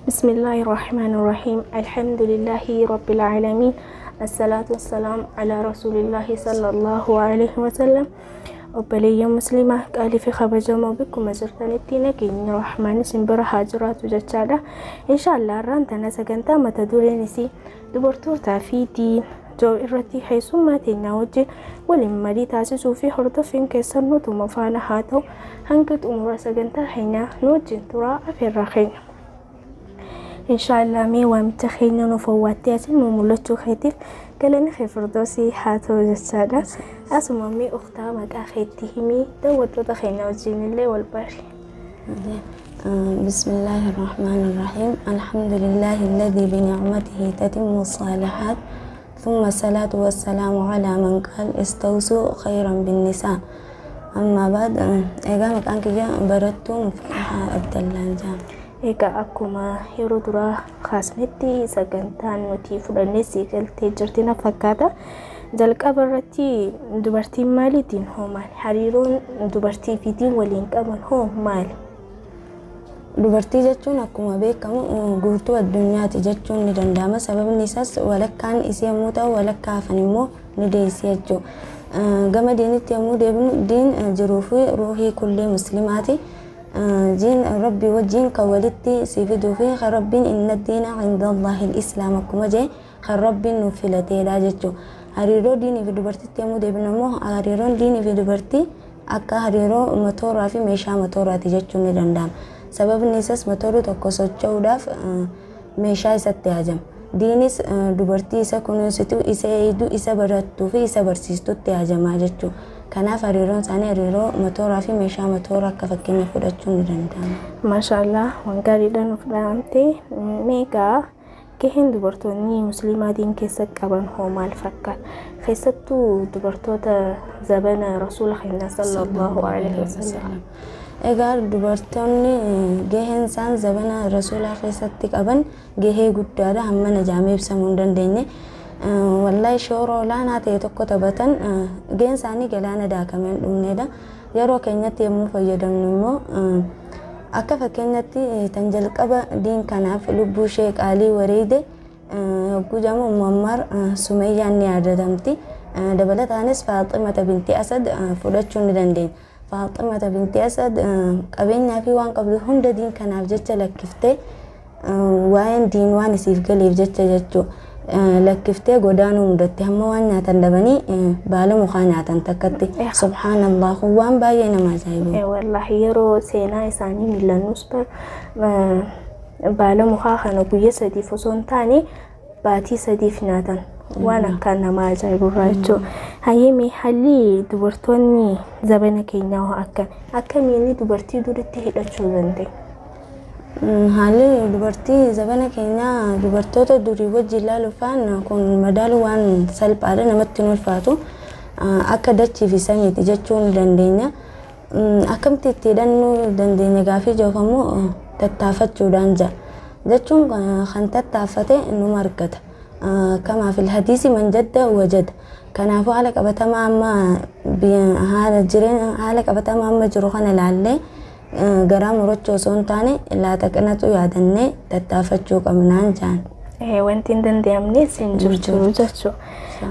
بسم الله الرحمن الرحيم. الحمد لله رب العالمين، الصلاة والسلام على رسول الله صلى الله عليه وسلم. Obboleeyyan musliimaa qaalii fi kabajamoo, bakkuma jirtanitti nageenyi rahmaan isin bira haa jiraatu jechaadha. Inshaallah har'aan tana sagantaa mata dureen isii dubartootaa fi diin joo irratti keessummaa teenyaa wajjin waliin marii taasisuu fi hordoffiin keessan nutuma faana haa ta'u. Hanga xumura sagantaa keenyaa nu wajjin turaa afeerraa keenya. Inshaallah mee waamicha keenya nuuf owwaattee asin nu mul'achuu keetiif galanni kee firdoosii haa ta'u jechaadha. Asuma mee uktaa maqaa keetti himii daawwattoota keenya wajjin illee wal bari. بسم الله الرحمن الرحيم. الحمد لله الذي بنعمته تتم الصالحات، ثم الصلاة والسلام على من قال استوصوا خيرا بالنساء. أما بعد، egaa maqaan kiyya barattuu Muftahaa Abdallaan jedhama. Egaa akkuma yeroo duraa kaasnetti sagantaan nuti fudhannee sii galtee jirti na fakkaata. Jalqaba irratti dubartiin maaliitiin hoo maali? Hariiroon dubartii fi diin waliin qaban hoo maali? Dubartii jechuun akkuma beekamu guutuu addunyaati jechuun ni danda'ama. Sababni isaas walakkaan isii yommuu ta'u, walakkaa hafan immoo ni deessi jechuudha. Gama diinitti yommuu deebinu, diin jiruu fi ruuhii kullee muslimaati. Diin rabbii wajjin kan walitti si fiduu fi kan rabbiin "إن الدين عند الله الإسلام" akkuma jee kan rabbiin nuuf filateedha jechuudha. Hariiroo diinii fi dubartiitti yommuu deebinu immoo, hariiroon diinii fi dubartii akka hariiroo matooraa fi meeshaa matooraati jechuun ni danda'ama. Sababni isaas matoorri tokko socho'uudhaaf meeshaa isatti hajama. Diinis dubartii isa kunuunsitu, isa eegdu, isa barattuu fi isa barsiistutti hajamaa jechuudha. Kanaaf hariiroon isaanii hariiroo matooraa fi meeshaa matooraa akka fakkeenya fudhachuun ni danda'ama. Maashaallah, waan gaariidha nuuf dhaamte. Meegaa gaheen dubartoonni musliimaa diin keessa qaban hoo maal fakkaata? Keessattuu dubartoota zabana rasuula keenya صلى الله عليه وسلم. Egaa dubartoonni gaheen isaan zabana rasuulaa keessatti qaban gahee guddaadha, hammana jaamee ibsamuu hin dandeenye. Wallahi shoora olaanaa ta'e tokko taphatan. Gaheen isaanii galaana daakamee hin dhumnedha. Yeroo keenyatti yommuu fayyadamnu immoo, akka fakkeenyatti tan jalqaba diin kanaaf lubbuu ishee qaalii wareeyde yogguu jedhamu, Ummu Ammaar Sumeyyaan ni yaadatamti. Dabalataanis Faaximata binti Asad fudhachuu ni dandeenya. Faaximata binti Asad qabeenyaa fi waan qabdu hunda diin kanaaf jecha lakkiftee, waa'een diin waan isiif galeef jecha jechuu, lakkiftee godaanuu mudatte. Hamma waan nyaatan dhabanii baala mukaa nyaatan takkatti. Subhaanallah, waan baay'ee nama ajaa'ibu. Wallaahi yeroo seenaa isaanii mil'annus baala mukaa kana guyya 3f osoo hin taane baatii 3f nyaatan, waan akka nama ajaa'iburraa jechuudha. Hayyee, haalli dubartoonni zabana keenyaa hoo akkami? Akkamiin dubartii duritti hidhachuu danda'e? Haalli dubartii zabana keenyaa dubartoota durii wajjin ilaaluufaan kun madaaluu waan salphaadha, namatti hin ulfaatu. Akka dachii fi samiiti jechuu ni dandeenya. Akkamitti itti hidhannuu dandeenya gaafii joofamu, tattaafachuudhaan jira. Jechuun kan tattaaffate numa argata. كما في الحديث من جد وجد. Kanaafuu haala qabatamaa amma haala jireenya haala qabatamaa amma jiru kana ilaallee garaa murachuu osoo hin taane, laata yaadannee tattaafachuu qabnaan jaan. Wanti hin danda'amnes hin jirtu jechuudha.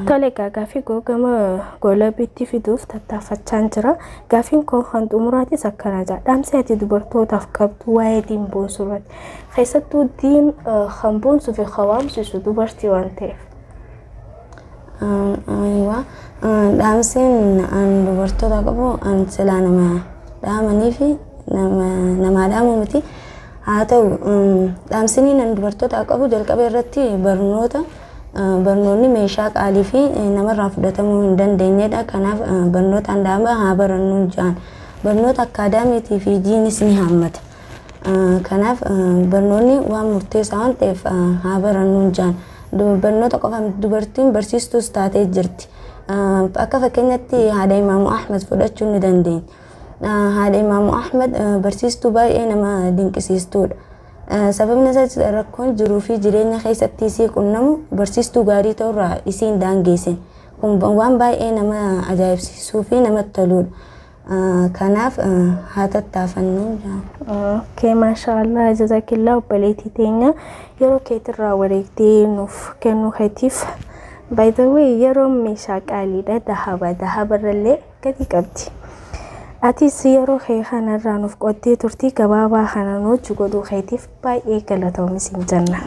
Tole egaa gaaffii koo gama goolabiitti fiduuf tattaafachaa jira. Gaaffiin koo kan xumuraatis akkana jedha. Dhaamsi ati dubartootaaf qabdu waa'ee diin boonsuu irratti. Keessattuu diin kan boonsuu fi kan waamsisu dubartii waan ta'eef. Dhaamsiin an dubartoota qabu, an silaa nama dhaamanii fi namaa dhaamu miti. Haa ta'u, dhaamsiniin an dubartoota qabu jalqaba irratti barnoota. Barnoonni meeshaa qaalii fi namarraa fudhatamuu hin dandeenyedha. Kanaaf barnootaan dhaama, haa barannu jaan. Barnoota akkaadaamiitii fi diinis ni haammata. Kanaaf barnoonni waan murteessaa waan ta'eef haa barannu jaan. Barnoota qofa, dubartiin barsiistuus taatee jirti. Akka fakkeenyatti haadha Imaamu Ahmad fudhachuu ni dandeenya. Haadha Imaamu Ahmad barsiistuu baay'ee nama dinqisiistuudha. Sababni isaas rakkoon jiruu fi jireenya keessatti isii qunnamu barsiistuu gaarii ta'urraa isii hin daangeessin. Kun waan baay'ee nama ajaa'ibsiisuu fi namatti toludha. Kanaaf haa tattaafannu. Okay, maashaallah, jazakillaa obboleettii teenya yeroo keetirraa wareegdee nuuf kennuu keetiif. By the way, yeroon meeshaa qaaliidha, dahaba dahabarrallee gadi qabdi. Atis yeroo kee kanarraa nuuf qottee turtii gabaabaa kana nu wajji godhuu keetiif baay'ee galatoomi siin jenna.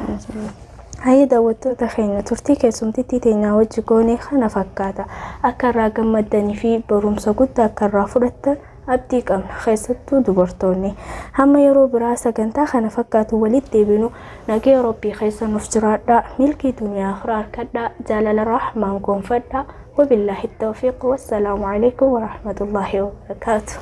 Hayya, daawwattoota keenya, turtii keessumtittii teenyaa wajji goone kana fakkaata. Akka irraa gammaddanii fi barumsa guddaa akka irraa fudhattan abdii qabna, keessattuu dubartoonni. Hamma yeroo biraa sagantaa kana fakkaatu walitti deebinu nagaya Rabbii keessa nuuf jiraadhaa. Milkii duniyaa akhiraa harkadhaa. Jaalala rahmaan gonfadhaa. وبالله التوفيق، والسلام عليكم ورحمة الله وبركاته.